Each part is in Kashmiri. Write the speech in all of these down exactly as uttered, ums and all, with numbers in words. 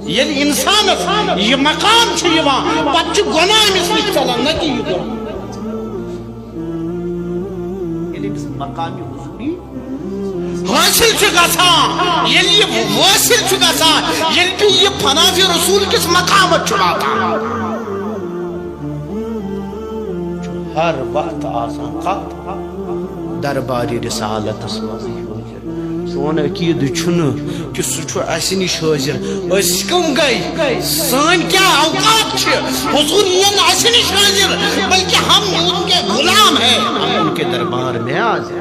ییٚلہِ اِنسانَس یہِ مقام چھُ یِوان، پَتہٕ چھُ گۄناہ أمِس نِش ژَلان، نہ کہِ یہِ گۄناہ۔ ییٚلہِ أمِس مقامِ حضوٗری حٲصِل چھُ گژھان، ییٚلہِ یہِ وٲصِل چھُ گژھان، ییٚلہِ تہِ یہِ فناوِ رسول کِس مقامَس چھُ واتان، چھُ ہر وقت آسان کَتھ دربارِ رسالتس منٛز۔ سون عقیدٕ چھُنہٕ کہِ سُہ چھُ اَسہِ نِش حٲضِر۔ أسۍ کٕم گٔے؟ سٲنۍ کیٛاہ اوقات چھِ؟ حضور یِن اَسہِ نِش حٲضِر، بلکہِ ہم ان کے غلام ہیں، ہم ان کے دربار میں حاضر۔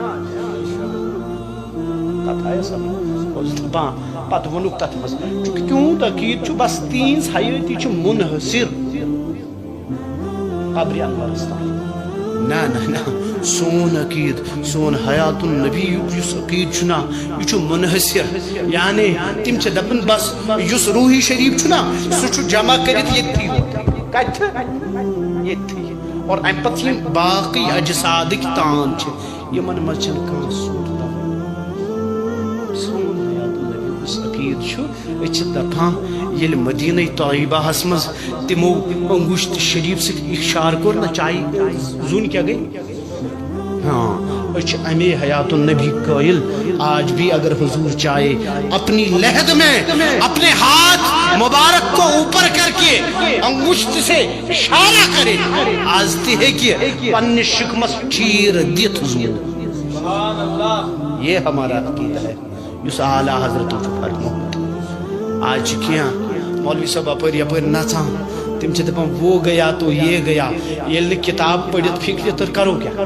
کتھ آیا سمجھ؟ اوس دپان، پتہٕ ووٚنُکھ تتھ منٛز، چونکہ تِہُنٛد عقیدٕ چھُ بس تِہنٛز حیٲتی چھِ منحصر قبرِ انورس تام۔ نہ، نہ، نہ، سون عقیدٕ، سون حیات النبی یُک یُس عقیدٕ چھُ نا، یہِ چھُ منحصر۔ یعنی تِم چھِ دپان، بس یُس روحی شریف چھُ نا، سُہ چھُ جمع کٔرِتھ ییٚتھی۔ کتہِ؟ ییٚتھی۔ اور امہِ پتہٕ یِم باقٕے اجسادٕکۍ تان چھِ، یِمن منٛز چھنہٕ کانٛہہ سُر تہِ۔ سون حیات النبی یُس عقیدٕ چھُ، أسۍ چھِ دپان، ییٚلہِ مدینہ طیبہ ہس منٛز تِمو انگشت شریف سۭتۍ اشارٕ کوٚر نہ، چاہے زوٗنہِ کیٛاہ گٔے؟ ہاں، أسۍ چھِ امی حیات النبی قٲیل۔ آج بھی اگر حضور چاہے اپنی لحد میں اپنے ہاتھ مبارک کو اوپر کر کے انگشت سے اشارہ کرے، آز تہِ ہیٚکہِ پننہِ شکمس چیٖر دِتھ زوٗن۔ یہ ہمارا عقیدہ ہے، یُس اعلیٰ حضرتن چھُ فرمومُت۔ آز چھِ کینٛہہ مولوی صٲب اپٲرۍ یپٲرۍ نژان، تِم چھِ دپان، "وہ گیا تو یہ گیا"۔ ییٚلہِ نہٕ کِتاب پٔرِتھ فِکرِ تٔر، کرو کیٛاہ؟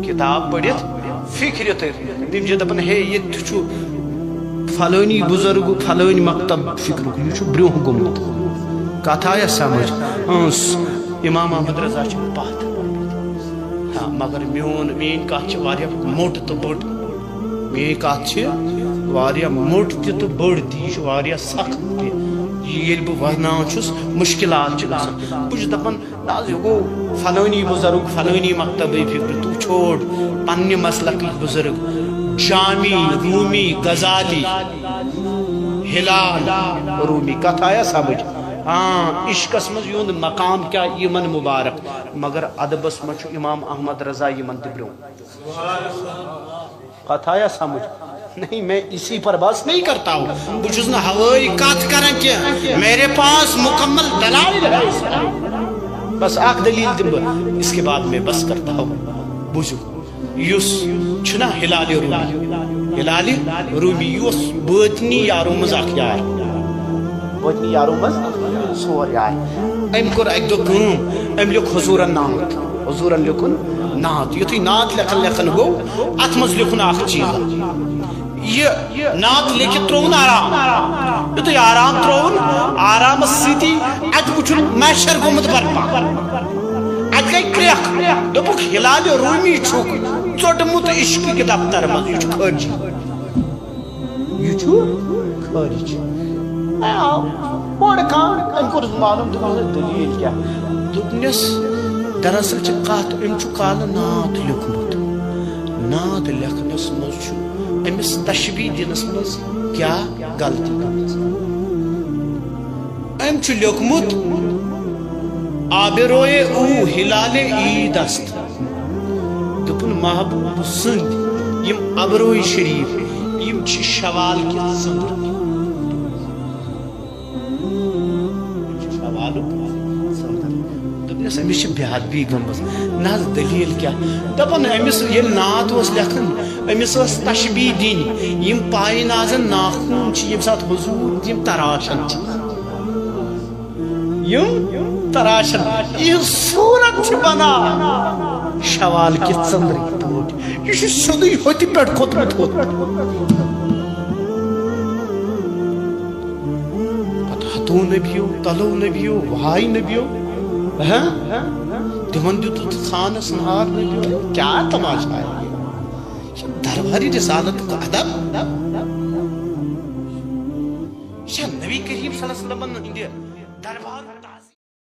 کِتاب پٔرِتھ فِکرِ تٔر۔ تِم چھِ دَپان، "ہے، ییٚتہِ چھُ فلٲنی بُزرگُک، فلٲنی مکتب فِکرُک، یہِ چھُ برٛونٛہہ گوٚمُت۔" کَتھ آیا سَمٕجھ؟ اۭں، س-، اِمام احمد رضا چھُ پَتھ۔ ہاں، مگر میون، میٲنۍ کَتھ چھِ واریاہ موٚٹ تہٕ بٔڑ۔ میٲنۍ کَتھ چھِ واریاہ موٚٹ تہِ تہٕ بٔڑ تہِ، یہِ چھِ واریاہ سخت تہِ۔ یہِ ییٚلہِ بہٕ وَنان چھُس، مُشکِلات چھِ گژھان۔ بہٕ چھُس دَپان، نہ حظ، یہِ گوٚو فلٲنی بُزرگ، فلٲنی مکتبٕے فِکرِ، تُہۍ چھوڑ پننہِ مسلکٕکۍ بُزرگ، جامی، رومی، غزالی، ہلال، رومی۔ کتھ آیا سمجھ؟ ہاں، عشقس منٛز یِہُنٛد مقام کیٛاہ، یِمن مبارک، مگر ادبس منٛز چھُ امام احمد رضا یِمن تہِ برٛونٛہہ۔ کتھ آیا سمجھ؟ نہیں، میں اسی پر بس نہیں کرتا ہوں۔ بہٕ چھُس نہٕ ہوٲیی کتھ کران کینٛہہ۔ میرے پاس مکمل دلائل ہے اس پر۔ بس اکھ دلیل دِمہٕ بہٕ، اس کے بعد میں بس کرتا ہوں۔ بوٗزِو، یُس چھُنہ ہلال رومی، ہلال رومی یہِ اوس بٲطنی یارو منٛز اکھ یار۔ بٲطنی یارو منٛز ژور یار۔ أمۍ کوٚر اکہِ دۄہ کٲم، أمۍ لیوٚکھ حضوٗرن نعت۔ حضوٗرن لیوٚکھُن نعت۔ یُتھُے نعت لیکھان لیکھان گوٚو، اتھ منٛز لیوٚکھُن اکھ چیٖز۔ یہِ نعت لیکھِتھ ترٛووُن آرام۔ یُتھُے آرام ترٛووُن، آرامس سۭتی اتہِ وُچھُن محشر گوٚمُت برپا۔ اتہِ گٔے کرٛیکھ۔ دوٚپُکھ، "ہلال رومی چھُکھ ژوٚٹمُت عشقٕکۍ دفتر منٛز، یہِ چھُ خٲرجی۔" یہِ چھُ خٲرج۔ اے آو بوٚڑ کانٛہہ، أمۍ کوٚرُس معلوٗم، دوٚپُن، "ہے، دٔلیٖل کیٛاہ؟" دوٚپنَس، "دراصل چھِ کَتھ، أمۍ چھُ کالہٕ نعت لیوٚکھمُت۔ نعت لیکھنَس منٛز چھُ أمِس تشبیٖہ دِنَس منٛز کیٛاہ غلطی گٔمٕژ؟" أمۍ چھُ لیوٚکھمُت، "آبروئے او ہلال عید است۔" دوٚپُن، محبوب سٕنٛدۍ یِم ابروئے شریف، یِم چھِ شوال کہِ ژٔنٛدرٕ۔ یِم چھِ شوالُک ژٔنٛدٕر۔ دوٚپنَس، أمِس چھِ بے ادبی گٔمٕژ۔ نہ حظ، دٔلیٖل کیٛاہ؟ دَپان، أمِس ییٚلہِ نعت اوس لیکھان، أمِس ٲس تشبیٖہ دِنۍ۔ یِم پایہِ نازن ناخوٗن چھِ، ییٚمہِ ساتہٕ حضوٗر یِم تراشان چھِ۔ یِم تراشن، یِہٕنٛز صوٗرت چھِ بنان شوال کہِ ژٔنٛدرٕکۍ پٲٹھۍ۔ یہِ چھُ سیوٚدُے ہوٚتہِ پٮ۪ٹھ کھوٚتمُت، ہوٚت۔ پتہٕ ہتو نبیو، تلو نبیو، وہاے نبیو، ہاں؟ تِمن دیُتُتھ خانس نار نبیو۔ کیٛاہ تماشہٕ آیہِ؟ یہِ چھا دربارِ رسالتُک ادب؟ یہِ چھا نبی کریم صلی اللہ علیہ وسلمن ہٕنٛدِ دربار